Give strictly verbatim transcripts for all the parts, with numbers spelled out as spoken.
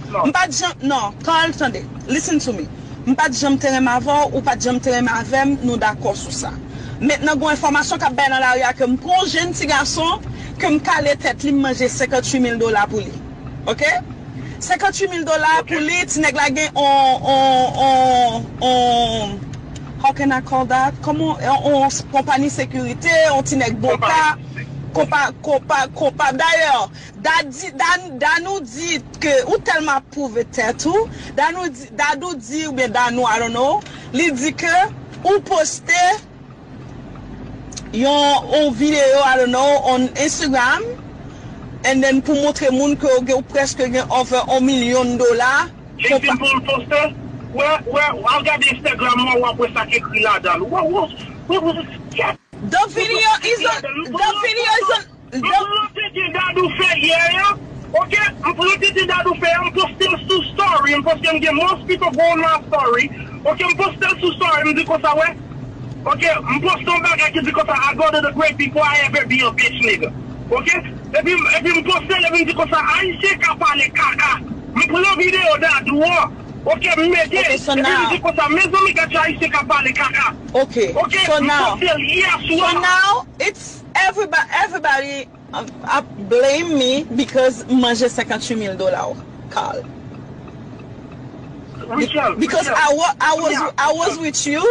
M pa t janm, non, Carl, tande, listen to me. M pa t janm te renmen avè w, ou pa t janm te renmen avè m, nou dakò sou sa. Mentnan, gen yon enfòmasyon k ap bay nan lari a ke m pran yon jèn ti gason, ke m kale tèt li, m manje senkanntuit mil dola pou li. Oke? Senkanntuit mil dola pou li, ti nèg la gen on, on, on, on, how can I call that? Kòman, on, on konpayi sekirite, on ti nèg boka, konpa, konpa, konpa. Dayè, Dadi, Dan, Danou di ke ou tèlman ap pwouve tèt ou. Danou di, Dadou di, oubyen Danou, I don't know, li di ke ou poste yon, yon videyo, I don't know, on Instagram, and then pou montre moun ke ou gen, ou prèske gen over yon milyon dola. Jezi, pou l poste. Wè, wè, al gade Instagram mwen, w ap wè sa k ekri ladan l. Wè, wè, wè, wè, wè. The video is on, the video is on, the... M pran tete Dadou fè yè a, oke? M pran tete Dadou fè yè, m poste l sou story, m poste m gen mosquito go on my story, oke? M poste l sou story, m di konsa, wè, oke? M poste yon bagay ki di konsa, I go to the great before I ever be a bitch nigga, oke? Epi, epi m poste l, epi m di konsa, Ayisyen ka pale kaka. M pran videyo Dadou an, oke, m mete, epi m di konsa, mezanmi, gad jan Ayisyen ka pale kaka. Oke, so now, so now, it's everybody, everybody, um, ap blame me because m manje senkanntuit mil dola, Carl. Because I, wa- I was, I was with you,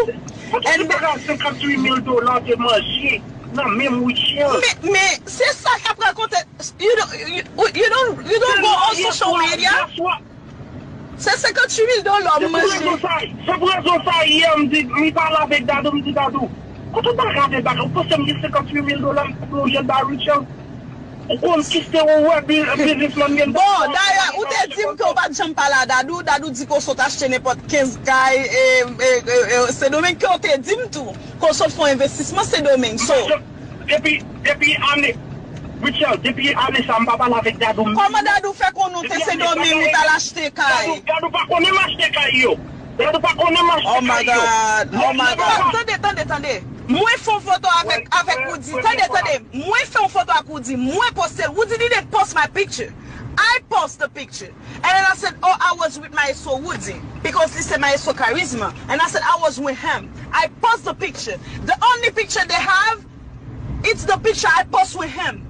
and senkanntuit mil dola te manje nan menm Rutshelle. Men, men, se sa k ap rakonte. You don't, you, you don't, you don't go on social media. Se senkanntuit mil dola m manje. Se pou rezon sa, yè m di, m pale avèk Dadou, m di, Dadou, kote w ta gade bagay, ou panse m gen senkanntuit mil dola m pou yon jèn ba Rutshelle? Ou konn ki se ou wè biznismann gen. Bon, dayè, ou te di m ke w pa t janm pale a Dadou, Dadou di ke w sot achte nenpòt kenz kay, e, e, e, e, Sendomeng, ke w te di m tou, ke w sot fè yon envestisman Sendomeng, so. Depi, depi ane, Rutshelle, depi ane sa, m pa pale avèk Dadou. Kòman Dadou fè konnen w te Sendomeng, ou t al achte kay? Dadou, Dadou pa konnen m achte kay yo. Dadou pa konnen m achte kay yo. Oh my God, oh my God. Tande, tande, tande. Mwen fè yon foto avèk, avèk Roody. Tande, tande. Mwen fè yon foto ak Roody. Mwen poste l. Roody didn't post my picture. I post the picture. And then I said, oh, I was with Maestro Roody. Because li se Maestro Charisma. And I said, I was with him. I post the picture. The only picture they have, it's the picture I post with him.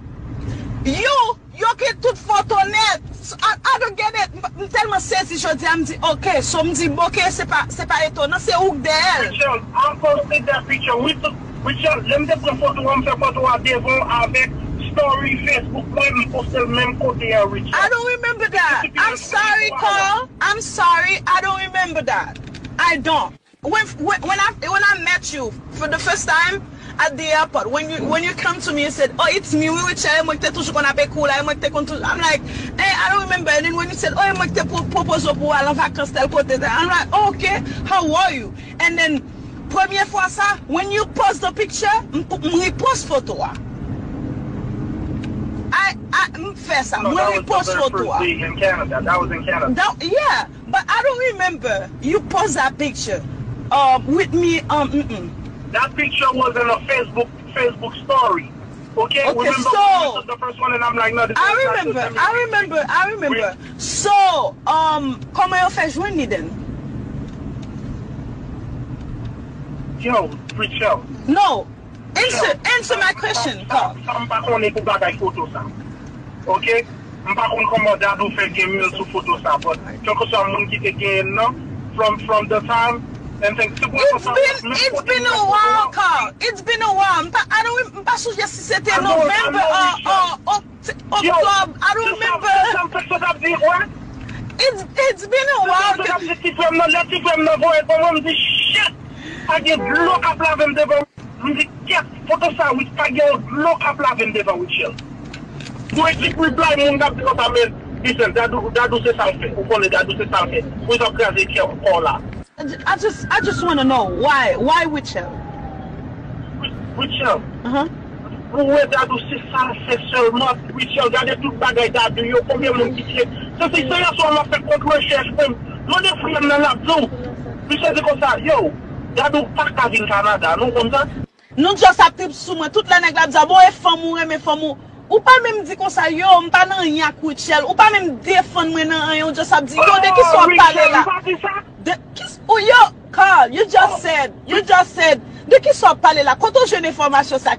You Yo gen tout foto nèt. I, I don't get it. M, m tèlman sezi jodi a, m di, ok. So, m di, ok, se pa, se pa etonan, se ou k dèyè l. Rutshelle, I posted that picture. Rutshelle, lè m te pran foto a, m fè foto a devan w avèk story Facebook mwen, m poste l menm kote a, Rutshelle. I don't remember that. I'm sorry, Carl. I'm sorry. I don't remember that. I don't. When, when, when I, when I met you for the first time at the airport, when you, when you come to me and said, oh, it's me, Rutshelle, e mwen ki te toujou konn ap ekri w la, e mwen ki te konn toujou, I'm like, eh, I don't remember. And then when you said, oh, e mwen ki te pwo- pwopoze w pou w al an vakans tèl kote, I'm like, oh, ok, how are you? And then, premye fwa sa, when you post the picture, m, m repost foto a. I, I, m fè sa, mwen repost foto a. No, that was the very first day in Canada. That was in Canada. That, yeah. But I don't remember you post that picture, um, with me, um, mm-mm. That picture was in a Facebook, Facebook story. Okay, okay, remember so when we took the first one and I'm like, no, this is not the same. I remember, I remember, I remember. So, um, kòman yo fè jwenn li then? Yo, Rutshelle. No, Answer, answer my question, Carl. Sa m pa konnen pou bagay foto sa. Ok? M pa konn kòman Dadou fè gen mil sou foto sa, but kèlkeswa moun ki te genyen l nan, from, from the time, and thing, se pou sa, it's been, it's been a while, Carl. It's been a while. M pa, I don't, m pa sonje si se te November or, or Oct-, October. I don't remember. It's, it's been a while. Lè ti frè m nan voye l ban mwen, m di, shit! Pa gen dlo k ap lave m devan. M di, kèt, foto sa, wi, pa gen yon dlo k ap lave m devan Rutshelle. Pou ekip reply, moun k ap di konsa, men, listen, Dadou, Dadou se sa l fè. Ou konnen Dadou se sa l fè. Pou l t ap kraze kè w kò w la. I ju- I just, I just wanna know why, why Rutshelle? Rutshelle. Uh-huh. Ou wè Dadou se sa l fè sèlman. Rutshelle, gade tout bagay Dadou yo, konbyen moun ki tiye. Se, se, se yon swa m ap fè kont rechèch mwen. Mande frè m nan l ap di w. Misye di konsa, yo, Dadou pa ka vin Kanada, nou konn sa? Nou just ap trip sou mwen. Tout lè nèg la ap di, bon, e fanm ou renmen fanm ou. Ou pa menm di konsa, yo, m pa nan anyen ak Rutshelle. Ou pa menm defann mwen nan anyen, ou just ap di, yo, de ki sa w ap pale la? De ki s- ou, yo, Carl, you just said, you just said, de ki sa w ap pale la? Kote w jwenn enfòmasyon sa?